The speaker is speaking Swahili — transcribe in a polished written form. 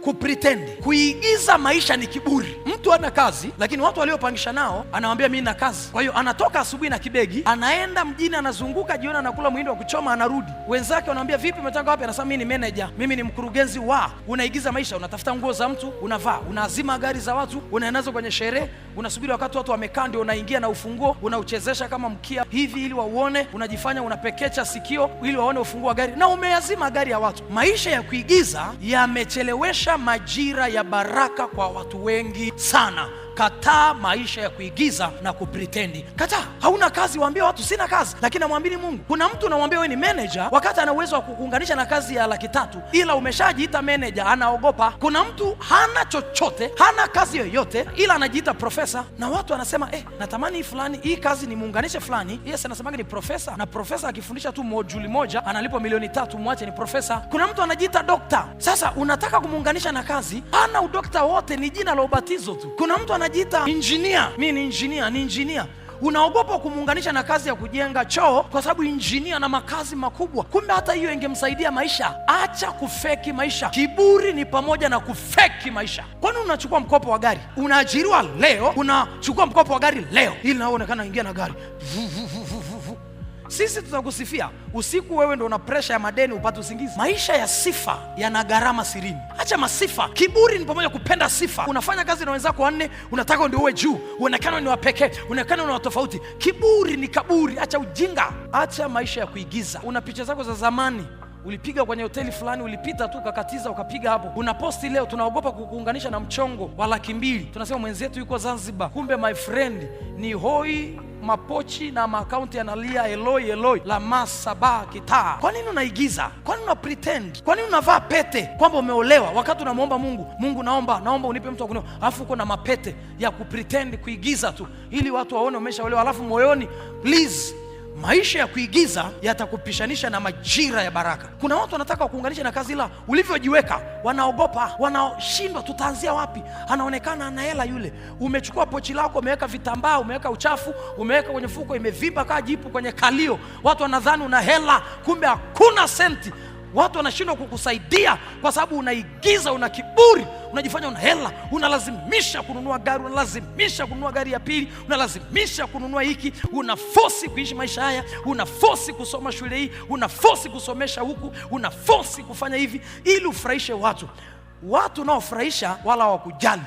Kupretend, kuigiza maisha ni kiburi. Mtu ana kazi, lakini watu waliopangisha nao anawambia mimi na kazi. Kwa hiyo anatoka asubuhi na kibegi, anaenda mjini, anazunguka, jioni anakula muhindi wa kuchoma, anarudi. Wenzake wanamwambia vipi, umetoka wapi? Anasema mimi ni manager, mimi ni mkurugenzi wa. Unaigiza maisha, unatafuta nguo za mtu unavaa, unaazima gari za watu, unaenda nazo kwenye sherehe, unasubiri wakati watu wamekaa, ndio unaingia na ufunguo, unauchezesha kama mkia hivi ili wauone, unajifanya unapekecha sikio ili waone ufunguo wa gari, na umeazima gari ya watu. Maisha ya kuigiza yamechelewesha majira ya baraka kwa watu wengi sana. Kataa maisha ya kuigiza na kupretend. Kataa. Hauna kazi, waambie watu sina kazi, lakini namwamini Mungu. Kuna mtu unamwambia wewe ni manager, wakati ana uwezo wa kukuunganisha na kazi ya 300,000, ila umeshajiita manager, anaogopa. Kuna mtu hana chochote, hana kazi yoyote, ila anajiita profesa, na watu wanasema natamani hii fulani, hii kazi nimuunganishe fulani. Yes, anasemaga ni profesa, na profesa akifundisha tu module moja analipwa 3 milioni, mwache ni profesa. Kuna mtu anajiita dokta. Sasa unataka kumuunganisha na kazi, hana udokta wote, ni jina la ubatizo tu. Kuna mtu anajiita engineer, mimi ni engineer, ni engineer. Unaogopa kumuunganisha na kazi ya kujenga choo kwa sababu injinia na makazi makubwa, kumbe hata hiyo ingemsaidia maisha. Acha kufeki maisha. Kiburi ni pamoja na kufeki maisha. Kwani unachukua mkopo wa gari, unaajiriwa leo, unachukua mkopo wa gari leo ili naonekana ingia na gari vu, vu, vu, vu, vu, vu. Sisi tutakusifia usiku, wewe ndo una presha ya madeni upate usingizi. Maisha ya sifa yana gharama sirini. Acha masifa. Kiburi ni pamoja kupenda sifa. Unafanya kazi na wenzako wanne, unataka ndio uwe juu, uonekane ni wa pekee, uonekane ni wa tofauti. Kiburi ni kaburi. Acha ujinga, acha maisha ya kuigiza. Una picha zako za zamani ulipiga kwenye hoteli fulani, ulipita tu ukakatiza ukapiga hapo. Una posti leo, tunaogopa kukuunganisha na mchongo wa 200,000. Tunasema mwenzetu yuko Zanzibar, kumbe my friend ni hoi mapochi na maakaunti yanalia eloi eloi la masaba kitaa. Kwa nini unaigiza? Kwa nini una pretend? Kwa nini unavaa pete kwamba umeolewa wakati unamwomba Mungu, Mungu naomba, naomba unipe mtu wa kunioa, alafu uko na mapete ya kupretend, kuigiza tu ili watu waone umeshaolewa, alafu moyoni please. Maisha ya kuigiza yatakupishanisha na majira ya baraka. Kuna watu wanataka kuunganisha na kazi, ila ulivyojiweka wanaogopa, wanashindwa, tutaanzia wapi? Anaonekana ana hela yule. Umechukua pochi lako, umeweka vitambaa, umeweka uchafu, umeweka kwenye fuko, imevimba kaa jipu kwenye kalio, watu wanadhani una hela, kumbe hakuna senti. Watu wanashindwa kukusaidia kwa sababu unaigiza, una kiburi, unajifanya una hela, unalazimisha kununua gari, unalazimisha kununua gari ya pili, unalazimisha kununua hiki, unafosi kuishi maisha haya, unafosi kusoma shule hii, unafosi kusomesha huku, unafosi kufanya hivi ili ufurahishe watu. Watu unaofurahisha wala hawakujali.